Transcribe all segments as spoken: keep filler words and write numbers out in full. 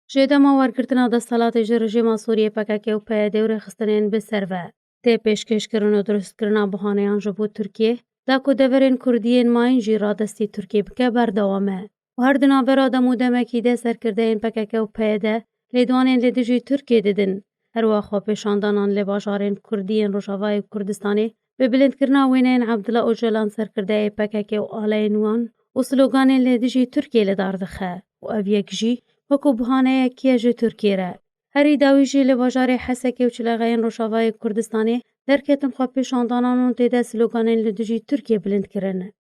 Ji dema wergirtina desthilatê ji rejîma Sûriyê P K K û P Y D û rêxistinên bi ser ve tê pêşkêşkirin û dirustkirina buhaneyan ji bo Tirkiyê, da ku deverên Kurdî yên mayîn jî radestî Tirkiyê bike berdewam e. Û her di navbera dem û demekî de serkirdeyên P K K û P Y D lêdwanên li dijî Tirkiyê didin. Her wiha xwepêşandanan li bajarên Kurdî yên Rojavayê Kurdistanê bi bilindkirina wêneyên Abdullah Ocalan, serkirdeyê P K K û aleyên wan û sloganên li dijî Tirkiyê li dar dixe û ev yek jî wekû buhaneyekî ye ji Tirkiyê re. Herî dawî jî li bajarê Hesekê û Çilexeyên Rojavayê Kurdistanê derketin xwepêşandanan û tê de sloganên li dijî Tirkiyê bilind kirin.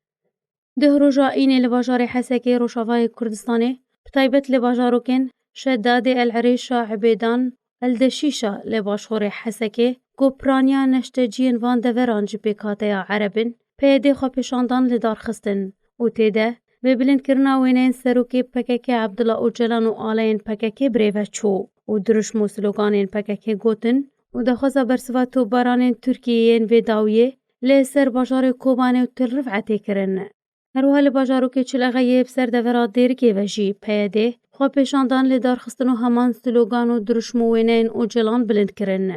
Duh roja înê li bajarê Hesekê Rojavayê Kurdistanê, bi taybet li bajarokên Şedadê, El Erêşa, Ebêdan, El Deşîşa li başxorê Hesekê, ku piraniya neşteciyên van deveran ji pêkhateya Ereb in, P Y D xwepêşandan li dar xistin û tê de bi bilindkirina wêneyên serokê P K K Abdullah Ocalan û aleyên P K K birêve çû û dirûşm û sloganên P K K gotin û daxwaza bersiva topbaranên Tirkiyeyê yên vê dawiyê li ser bajarê Kobanê û Til Rif'etê kirin. Her wiha li bajarokê Çilexeyê bi ser devera Dêrikê ve jî P Y D xwepêşandan li dar xistin û heman slogan û dirûşm û wêneyên Ocalan bilind kirin.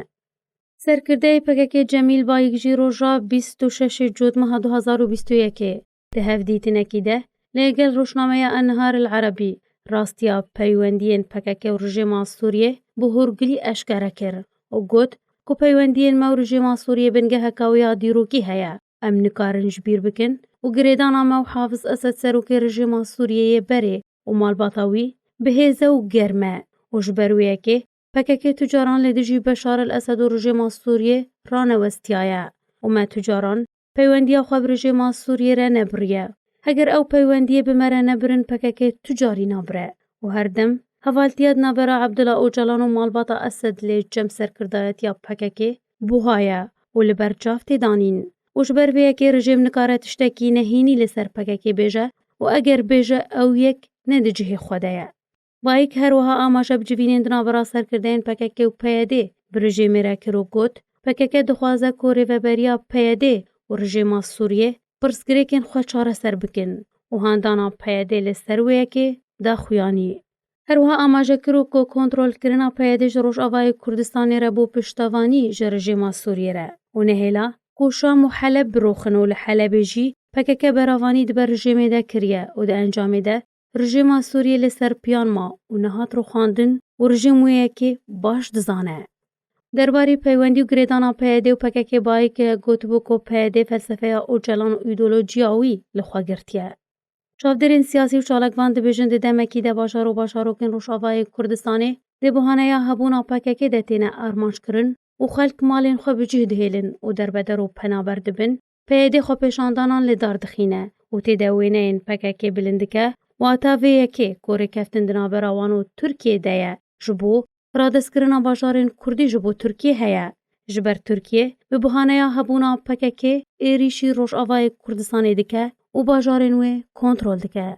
Serkirdeyê P K K Cemîl Bayik jî roja bîst û şeş Cotmeha du hazar û bîst û yekê di hevdîtinekî de li gel rojnameya Ennehar El Erebî rastiya peywendiyên P K K û rejîma Sûriyê bi hûrgilî eşkere kir û got ku peywendiyên me û rejîma Sûriyê bingeheka wê ya dîrokî heye. Em nikarin ji bîr bikin û girêdana me û Hafiz Esed, serokê rejîma Sûriyeyê, berê û malbata wî bi hêz e û germ e û ji ber wê yekê P K K tu caran li dijî Beşar el Esed û rejîma Sûriyê ranewestiyaye û me tu caran peywendiya xwe bi rejîma Sûriyê re nebiriye. Heger ew peywendiyê bi me re nebirin, P K K tu carî nabire û her dem hevaltiya di navbera Abdullah Ocalan û malbata Esed lê cem serkirdayetiya P K K buha ye û li ber çav tê danîn û ji ber vê yekê rejîm nikare tiştekî nehînî li ser P K K bêje û eger bêje, ew yek ne di cihê xwe de ye. Bayik her wiha amaje bi civînên di navbera serkirdeyên P K K û P Y D bi rejîmê re kir û got, P K K dixwaze ku rêveberiya P Y D û rejîma Sûriyê pirsgirêkên xwe çareser bikin û handana P Y D li ser wê yekê da xuyanî. Her wiha amaje kir û ku kontrolkirina P Y D ji Rojavayê Kurdistanê re bû piştevanî ji rejîma Sûriyê re û nehêla ku Şam û Heleb biroxin û li Helebê jî P K K beravanî di ber rejîmê de kiriye û di encamê de rejîma Sûriyê li ser piyan ma û nehat rûxandin û rejîm wê yekê baş dizane. Derbarê peywendî û girêdana P Y D û P K K Bayik gotibû ku P Y D felsefeya Ocalan û îdeolojiya wî li xwe girtiye. Çavdêrên siyasî û çalakvan dibêjin di demekî de bajar û bajarokên Rojavayê Kurdistanê di buhaneya hebûna P K K de têne armanckirin û xelk malên xwe bi cih dihêlin û derbeder û penaber dibin, P Y D xwepêşandanan li dar dixîne û tê de wêneyên P K K bilind dike, wata vê yekê ku rêkeftin di navbera wan û Tirkiyê de ye, ji bo radestkirina bajarên Kurdî ji bo Tirkiyê heye. Ji ber Tirkiye bi buhaneya hebûna P K K êrîşî Rojavayê Kurdistanê dike û bajarên wê kontrol dike.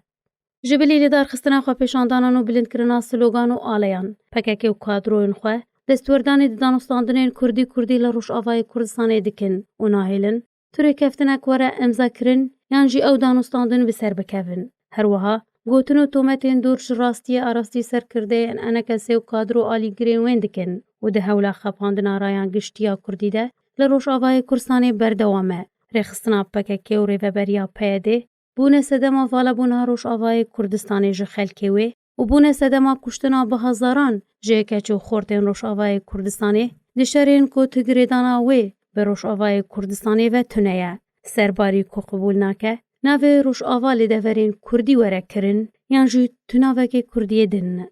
Ji bilî lidarxistina xwepêşandanan û bilindkirina slogan û aleyan, P K K û kadroyên xwe destwerdanê di danûstandinên Kurdî Kurdî li Rojavayê Kurdistanê dikin û nahêlin tu rêkeftinek were emzakirin yan jî ew danûstandin bi ser bikevin. Her wiha gotin û tometên dûr ji rastiyê arastî serkirdeyên E N K S ê û kadro alîgirên wên dikin û di hewla xapandina rayan giştî ya Kurdî de li Rojavayê Kurdistanê berdewam e. Rêxistina P K K û rêveberiya P Y D bûne sedema valebûna Rojavayê Kurdistanê ji xelkê wê û bûne sedema kuştina bi hezaran ji keç û xortên Rojavayê Kurdistanê di şerên ku tu girêdana wê bi Rojavayê Kurdistanê ve tune ye. Serbarî ku qebûl nake, navê Rojava li deverên Kurdî were kirin yan jî tu navekê Kurdiyê din.